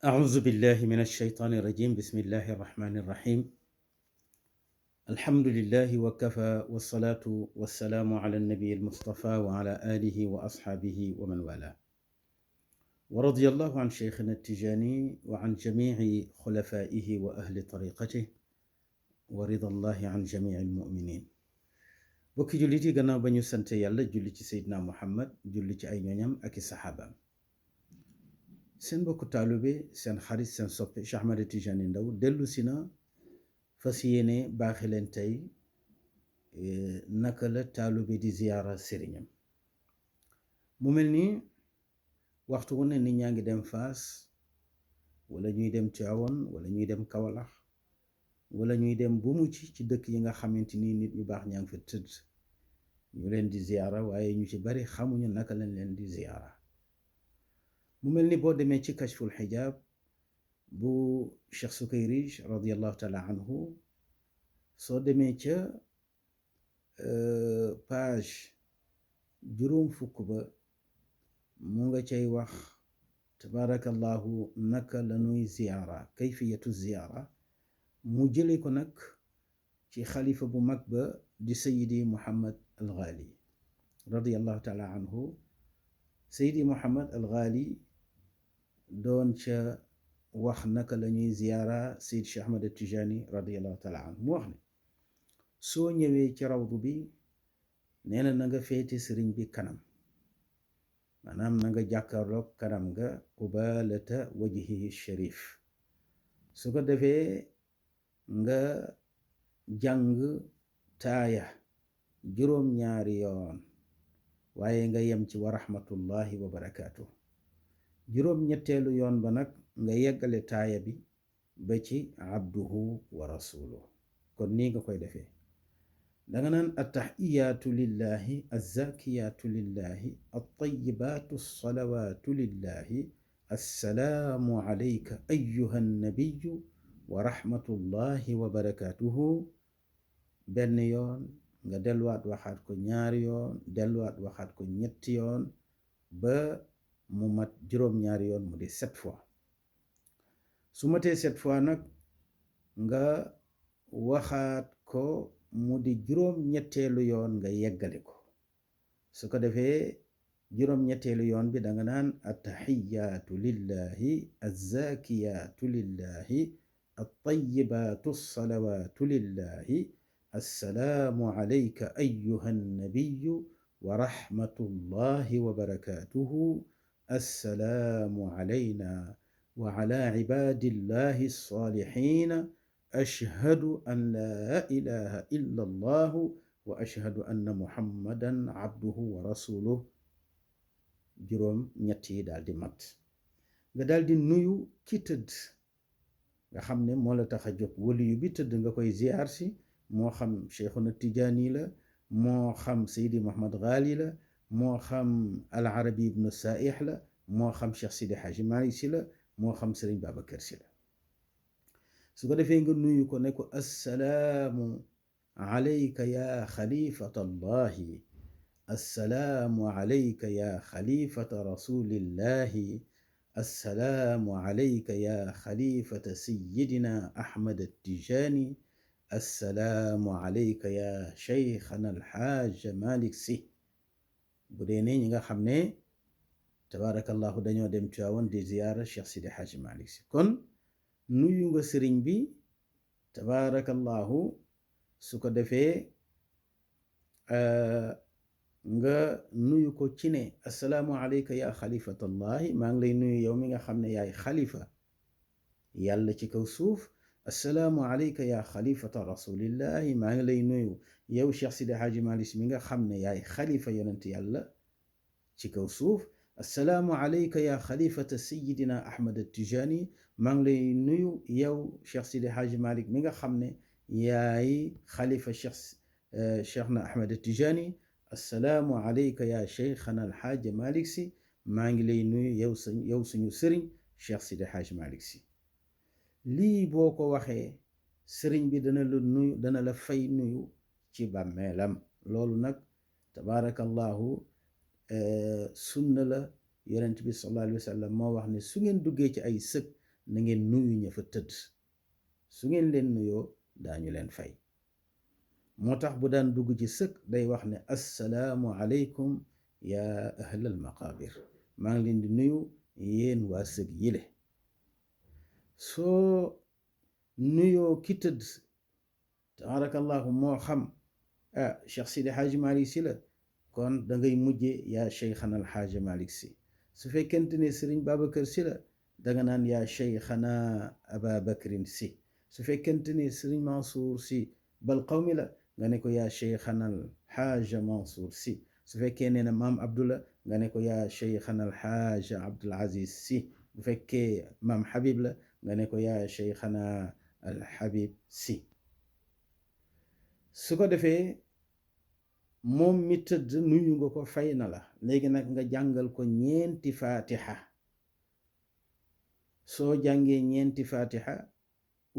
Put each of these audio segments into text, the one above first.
أعوذ بالله من الشيطان الرجيم بسم الله الرحمن الرحيم الحمد لله وكفى والصلاة والسلام على النبي المصطفى وعلى آله وأصحابه ومن والاه ورضي الله عن شيخنا التجاني وعن جميع خلفائه وأهل طريقته ورضا الله عن جميع المؤمنين bokki jullit yi gannaaw ba ñu sante yàlla julli ci Seydina Muhammad julli ci ay ñoñam ak i saxaabaam seen mbokku taalube seen xarit seen soppe Cheikh Ahmed Tijani Ndaw dellu si na fas yéene baaxe leen tey naka la taalube di ziyaara sëriñam mu mel ni waxtu wu ne nit ñaa ngi dem Faas wala ñuy dem Tiwaawan wala ñuy dem Kawlax wala ñuy dem bu mu ci dëkk yi nga xamante ni nit ñu baax ñaa ngi fa tëdd ñu leen di ziyaara waaye ñu ci bari xamuñu naka lañ leen di ziyaara mu mel ni boo demee ci kashful xijaab bu Cheikh Sukayrij radiallahu taala anhu soo demee ca page juróom fukk ba mu nga cay wax tabaarakallahu naka la ñuy ziyaara kayfiyatu ziyaara mu jële ko nag ci xalifa bu mag ba di sayidi Muhammad al Ghali radiallahu taala anhu sayidi Muhammad al Ghali doon ca wax naka la ñuy ziyaara Seyd Cheikh Ahmed Tijani radiallahu taala anhu mu wax ne soo ñëwee ci rawdu bi nee na nga féete sëriñ bi kanam maanaam na nga jàkkaarloog kanam nga qubalata wajhihi sharif su ko defee nga jàng taaya juróom-ñaari yoon waaye nga yem ci wa rahmatullahi wa barakaatu juróom-ñetteelu yoon ba nag nga yeggale taaya bi ba ci abduhu wa rasuluhu kon nii nga koy defee danga naan attahiyaatu lillahi azzakiyaatu lillahi attayibaatu salawaatu lillahi assalaamu alayka ayyuha nabiyu wa rahmatullahi wa barakaatuhu benn yoon nga delluwaat waxaat ko ñaari yoon delluwaat waxaat ko ñetti yoon ba mu mat juróom-ñaari yoon mu di 7 fois su matee 7 fois nag nga waxaat ko mu di juróom-ñetteelu yoon nga yeggale ko su ko defee juróom-ñetteelu yoon bi danga naan attahiyaatu lillahi azzakiyaatu lillahi attayibaatu salawaatu lillahi assalaamu alayka ayyuha nabiyu wa rahmatullahi wa barakaatuhu assalaamu alayna wa ala cibaadillahi ssaalihiina ashhadu an laa ilaha illa allahu wa ashhadu anna muhammadan abduhu wa rasuluhu juróom ñett yi daal di mat nga daal di nuyu ki tëdd nga xam ne moo la tax a jóg waliyu bi tëdd nga koy ziyaar si moo xam Cheikhuna Tijaani la moo xam Seydi Muhammad Ghali la moo xam al Arabi ibnu Saih la moo xam Cheikh Sidi Haji Malik Si la moo xam Sëriñ Babacar Si la su ko defee nga nuyu ko ne ko assalaamu alayka ya xalifata allahi assalaamu alayka ya xalifata rasulillahi assalaamu alayka ya xalifata sayidina Ahmad Tijani assalaamu alayka ya cheikhana alxaaj Malik Si bu dee ne ñi nga xam ne tabaarakallahu dañoo dem Tiwaawan di ziyaara Cheikh Sidi Haji Malik Si kon nuyu nga sëriñ bi tabaarakallahu su ko defee nga nuyu ko ci ne assalaamu alayka ya xalifatallahi maa ngi lay nuyu yow mi nga xam ne yaay xalifa yàlla ci kaw suuf assalaamu alayka ya xalifata rasulillahi maa ngi lay nuyu yow Cheikh Sidi Haji Malik Si mi nga xam ne yaay xalifa yonent yàlla ci kaw suuf assalaamu alayka ya xalifata sayidina Ahmad Tijani maa ngi lay nuyu yow Cheikh Sidi Haji Malik mi nga xam ne yaay xalifa Cheikhna Ahmad Tijani assalaamu alayka ya cheikhana alxaaj Malik Si maa ngi lay nuyu yow suñu sëriñ Cheikh Sidi Haji Malik Si lii boo ko waxee sëriñ bi dana la fay nuyu ci bàmmeelam loolu nag tabaarakallahu sunna la yonent bi sallallahu alayhi wa sallam moo wax ne su ngeen duggee ci ay sëg na ngeen nuyu ña fa tëdd su ngeen leen nuyoo daañu leen fay moo tax bu daan dugg ci sëg day wax ne assalaamu aleykum yaa ahlal maqaabir maa ngi leen di nuyu yéen waa sëg yile soo nuyoo ki tëdd tabarakallahu moo xam Cheikh Sidi Haaji Malick si la kon da ngay mujje yaa cheikhana alxaaja Malick si su fekkente ne sëriñ Babacar si la danga naan yaa cheikhana Aba Bakrin si su fekkente ne sëriñ Mansour si bal qawmi la nga ne ko yaa cheikhana alxaaja Mansour si su fekkee ne na maam Abdullah nga ne ko yaa cheikhana alxaaja Abdul Aziz si bu fekkee maam Habib la nga ne ko yaa cheikhana alxabib si su ko defee moom mi tëdd nuyu nga ko fay na la léegi nag nga jàngal ko ñeenti fatiha soo jàngee ñeenti fatiha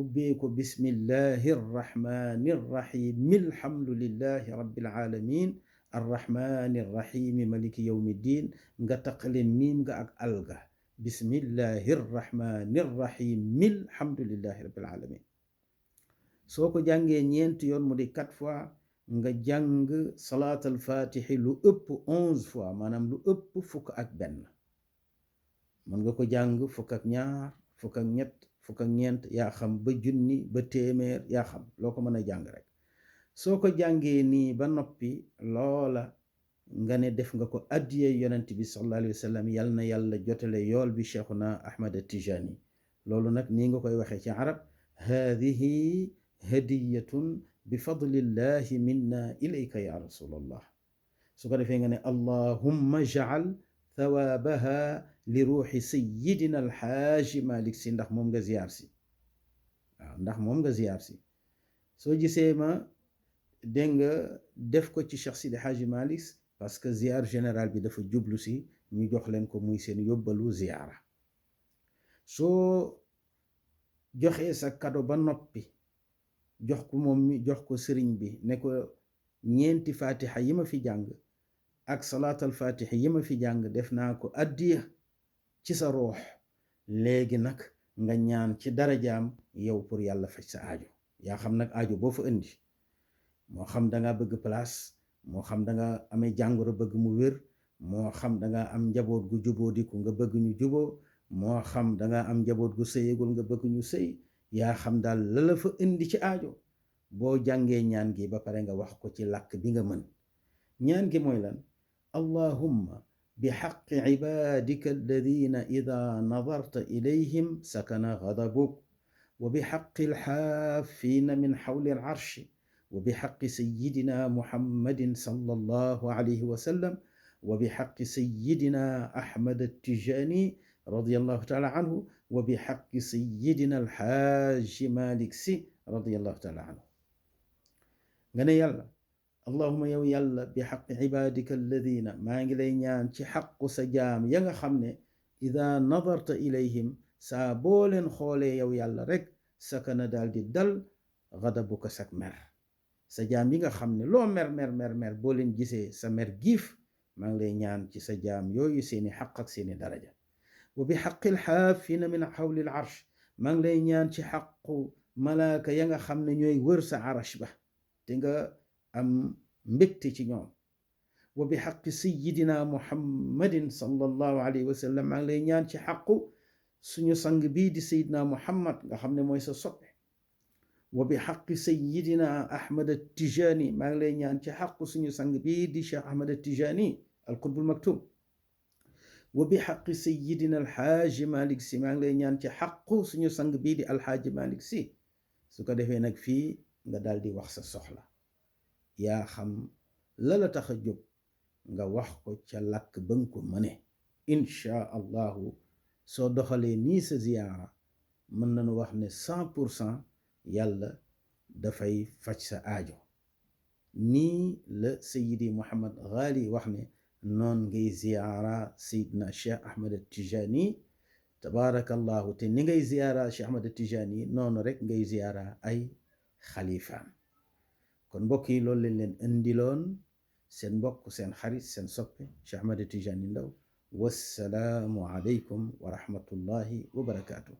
ubbee ko bismillahi arrahmani arrahim alhamdulillahi rabbil alamin arrahmani arrahimi maliki yawmi ddin nga taqale miim nga ak alga bismillahi arrahmani arrahim alhamdulillahi rabbil alamin soo ko jàngee ñeenti yoon mu di 4 fois nga jàng salaatal fatixi lu ëpp 11 fois maanaam lu ëpp fukk ak benn mën nga ko jàng fukk ak ñaar fukk ak ñett fukk ak ñeent yaa xam ba junni ba téeméer yaa xam loo ko mën a jàng rek soo ko jàngee nii ba noppi loola nga ne def nga ko addiye yonent bi sallallahu alayhi wa sallam yal na yàlla jotale yool bi cheikhuna Ahmad Tijani loolu nag nii nga koy waxee ci arab haadihi hadiyatun bi fadlillahi minna ilayka ya rasulallah su ko defee nga ne allahumma jaal thawaabaha li ruuxi sayidina alxaaji Malick si ndax moom nga ziyaar si waaw ndax moom nga ziyaar si soo gisee ma dégg nga def ko ci Cheikh Sidi Haaji Malick parce que ziyaar général bi dafa jublu si ñu jox leen ko muy seen yóbbalu ziyaara soo joxee sa kado ba noppi jox ko moom mi jox ko sëriñ bi ne ko ñeenti fatiha yi ma fi jàng ak salaatal fatiha yi ma fi jàng def naa ko addiya ci sa roox léegi nag nga ñaan ci darajaam yow pour yàlla faj sa aajo yaa xam nag aajo boo fa indi moo xam danga bëgg place moo xam danga amee jàngoro bëgg mu wér moo xam danga am njaboot gu jubóodiku nga bëgg ñu juboo moo xam danga am njaboot gu sëyegul nga bëgg ñu sëy yaa xam daal la la fa indi ci aajo boo jàngee ñaan gi ba pare nga wax ko ci làkk bi nga mën ñaan gi mooy lan allahumma bi xaqi cibaadika alladina ida nadarta ilayhim sakana gadabuk wa bi xaqi alxaafiina min xawli alcarshi wa bi xaqi sayidina muhammadin sallallahu alayhi wa sallam wa bi xaqi sayidina ahmad attijani radiyallahu taala anhu wa bi xaqi sayidina alxaaji Malick si radiyallahu taala anhu nga ne yàlla allahuma yow yàlla bi xaqi cibaadika alladina maa ngi lay ñaan ci xaqu sa jaam ya nga xam ne ida nadarta ilayhim saa boo leen xoolee yow yàlla rek sakana daal di dal gadabuka sak mer sa jaam yi nga xam ne loo mer boo leen gisee sa mer giif maa ngi lay ñaan ci sa jaam yooyu seeni xaq ak seeni daraja wa bi xaqil xaafina min xawlil arsh maa ngi lay ñaan ci xaqu malaaka ya nga xam ne ñooy wër sa arash ba te nga am mbégte ci ñoom wa bi xaqi sayidina muhammadin sallallahu alayhi wa sallam maa ngi lay ñaan ci xaqu suñu sang bii di sayidina muhammad nga xam ne mooy sa soppe wa bi xaqi sayidina ahmad attijani maa ngi lay ñaan ci xaqu suñu sang bii di cheikh ahmad attijani alqutbul maktub wa bi xaqi sayidina alxaaji Malick si maa ngi lay ñaan ci xaqu suñu sang bii di alxaaji Malick si su ko defee nag fii nga daal di wax sa soxla yaa xam la la tax a jóg nga wax ko ca làkk ba nga ko mëne inchaa allahu soo doxalee nii sa ziyaara mën nañu wax ne 100% yàlla dafay faj sa aajo nii la sayidi Muhammad Ghali wax ne noon ngay ziyaara sayidna Cheikh Ahmad Tijani tabaarakallahu te ni ngay ziyaara Cheikh Ahmad Tijani noonu rek ngay ziyaara ay xalifaam kon mbokk yi loolu lañ leen indiloon seen mbokk seen xarit seen soppe Cheikh Ahmad Tijani Ndaw wassalaamu aleykum wa rahmatullahi wa barakaatu